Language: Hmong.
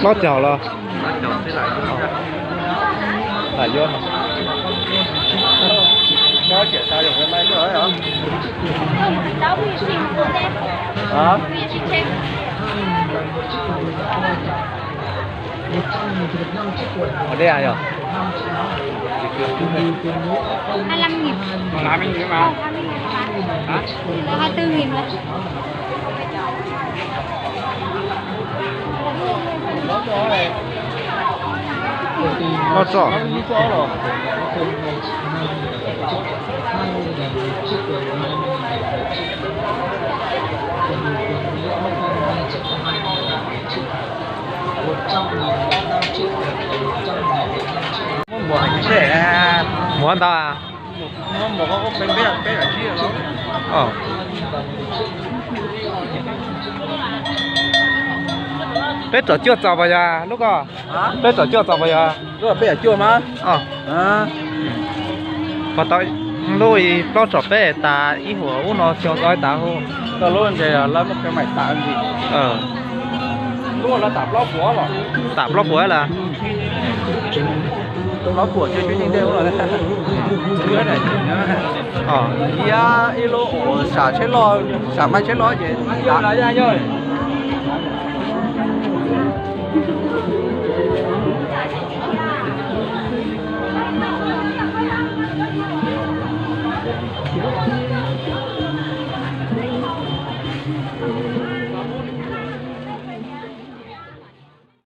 Plaub caug los? Lam yuav. Ua dej yog? Hai mươi lăm nghìn. Hai mươi nghìn mà. Hai mươi nghìn mà. Hả? Hai mươi tư nghìn mà. Loj txog. Muag ntau. Peb caum cuaj txaus puas yog lub ko? Peb caum cuaj txaus puas yog? Peb caum cuaj mas. Puas tau lub plaub caum peb tas ib huam ub no xyoo tau tas hu? Lub ntses lawv muab khwv mais tas ntsis. Lub lawv tas plaub puas los. Tas plaub puas lawm. Plaub puas ces cov yeej dej ub los. Iab ib lub uas sam tsheb loj, sam mais tsheb loj ces tas.